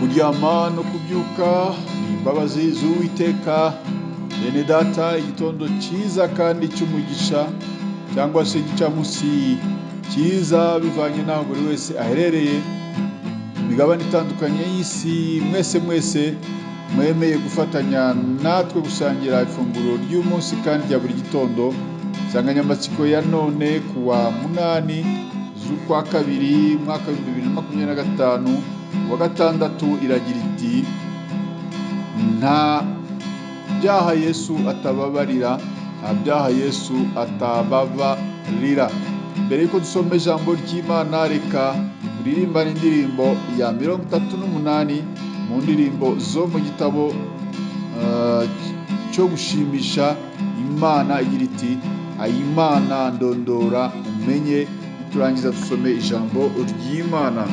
Kuryama no kubyuka ni imbabazi z'Uwiteka. Bene data, igitondo cyiza kandi cy'umugisha, cyangwa se igicamunsi cyiza, bivanye n'aho buri wese aherereye imigabane itandukanye y'isi. Mwese mwese mwemeye gufatanya natwe gusangira ifunguro ry'umunsi kandi rya buri gitondo. Insanganyamatsiko ya none kuwa 8 z'ukwa kabiri umwaka 2025 wa gatandatu iragira iti: nta byaha Yesu atababarira, nta byaha Yesu atababarira. Mbere yuko dusoma ijambo ry'Imana, reka turirimbane indirimbo ya 38 mu ndirimbo zo mu gitabo cyo gushimisha Imana, igira iti: Ayimana ndondora umenye. Turangiza dusome ijambo ry'Imana.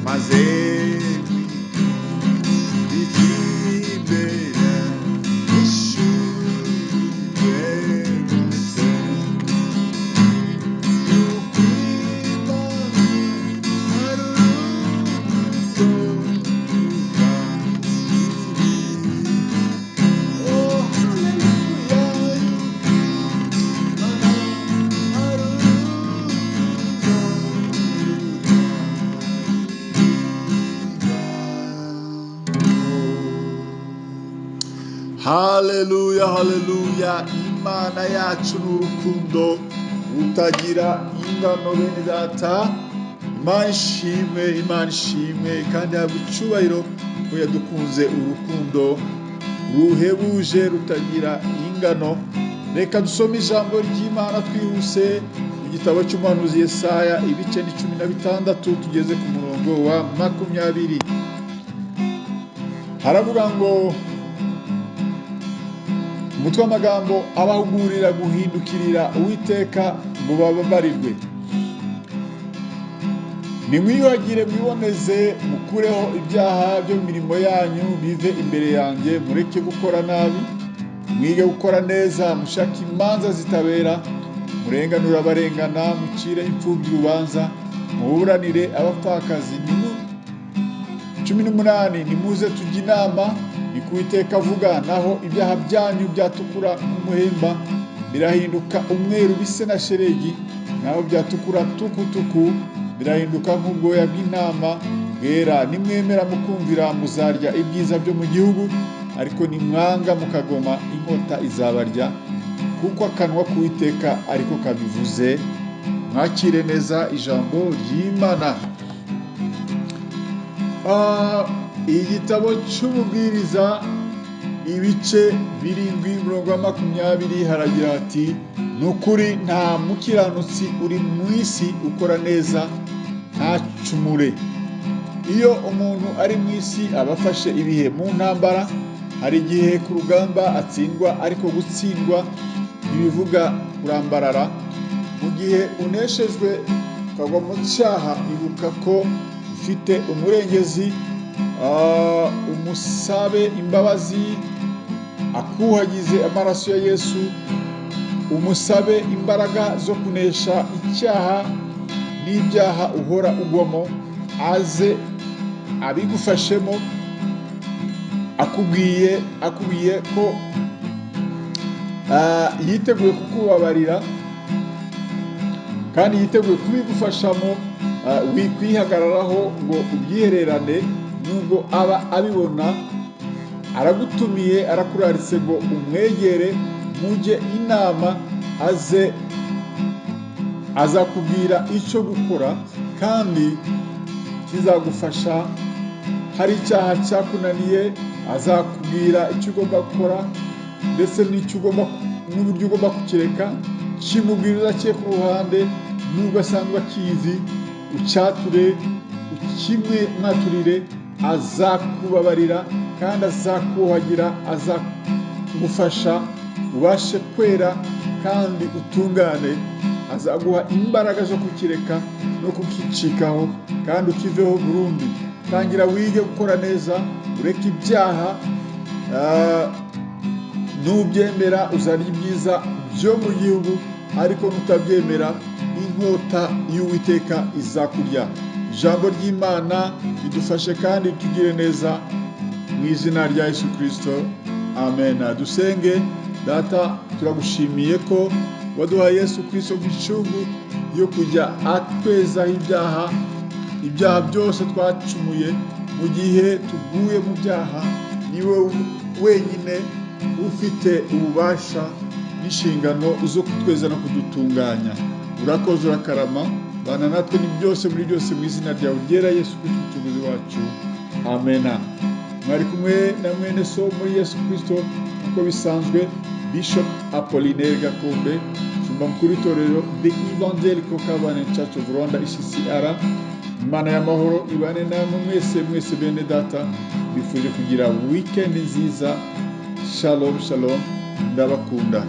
Maze Haleluya, haleluya! Imana yacu ni urukundo rutagira ingano. Bene data, Imana ishimwe, Imana ishimwe kandi ihabwa icyubahiro ko yadukunze urukundo ruhebuje rutagira ingano. Reka dusome ijambo ry'Imana twihuse mu gitabo cy'umuhanuzi Yesaya, ibice ni 16, tugeze ku murongo wa 20. Haravuga ngo, umutwe w'amagambo: abahugurira guhindukirira Uwiteka ngo bababarirwe. Nimwiyuhagire, mwiboneze, mukureho ibyaha byo mu mirimo yanyu bive imbere yanjye. Mureke gukora nabi, mwige gukora neza. Mushake imanza zitabera, murenganure abarengana, mucire imfubyi urubanza, muburanire abapfakazi. 18: Nimuze tujye inama, ni ku Uwiteka avuga. Naho ibyaha byanyu byatukura nk'umuhemba, birahinduka umweru bise na sheregi. Naho byatukura tukutuku, birahinduka nk'ubwoya bw'intama bwera. Nimwemera mukumvira, muzarya ibyiza byo mu gihugu, ariko nimwanga mukagoma, inkota izabarya, kuko akanwa k'Uwiteka ariko kabivuze. Mwakire neza ijambo ry'Imana. Igitabo cy'Umubwiriza, ibice 7, umurongo wa 20, haragira hati: "Ni ukuri nta mukiranutsi uri mu isi ukora neza ntacumure." Iyo umuntu ari mu isi aba afashe ibihe mu ntambara. Hari igihe ku rugamba atsindwa, ariko gutsindwa ntibivuga kurambarara. Mu gihe uneshejwe ukagwa mu cyaha, ibuka ko ufite umurengezi, umusabe imbabazi akuhagize amaraso ya Yesu, umusabe imbaraga zo kunesha icyaha n'ibyaha uhora ugwamo, aze abigufashemo. Akubwiye ko yiteguye kukubabarira kandi yiteguye kubigufashamo. Wikwihagararaho ngo ubyihererane, nubwo aba abibona. Aragutumiye, arakuraritse ngo umwegere mujye inama, aze azakubwira icyo gukora kandi kizagufasha. Hari icyaha cyakunaniye, azakubwira icyo ugomba gukora ndetse n'icyo ugomba n'uburyo ugomba kukireka. Kimubwira udaciye ku ruhande, nubwo asanzwe akizi. Ucyature, ukimwe mwaturire, azakubabarira kandi azakuhagira, azagufasha ubashe kwera kandi utungane. Azaguha imbaraga zo kukireka no kukicikaho kandi ukiveho burundu. Tangira wige gukora neza, ureke ibyaha. Nubyemera uzarya ibyiza byo mu gihugu, ariko nutabyemera inkota y'Uwiteka izakurya. Ijambo ry'Imana ridufashe kandi tugire neza mu izina rya Yesu Kirisito, amen. Dusenge. Data, turagushimiye ko waduhaye Yesu Kirisito nk'incungu yo kujya atwezaho ibyaha byose twacumuye. Mu gihe tuguye mu byaha, niwe wenyine ufite ububasha n'inshingano zo kutweza no kudutunganya. Urakoze, urakarama. Bana natwe ni byose muri byose, mu izina ryawe ryera Yesu Kristo Umucunguzi wacu, amena. Mwari kumwe na mwene so muri Yesu Kristo uko bisanzwe, Bishop Apollinaire Gakombe, shumba mukuru w'itorero The Evangelical Covenant Church of Rwanda, ECCR. Imana y'amahoro ibane namwe mwese mwese. Bene data, mbifuje kugira weekend nziza. Shalom, shalom, ndabakunda.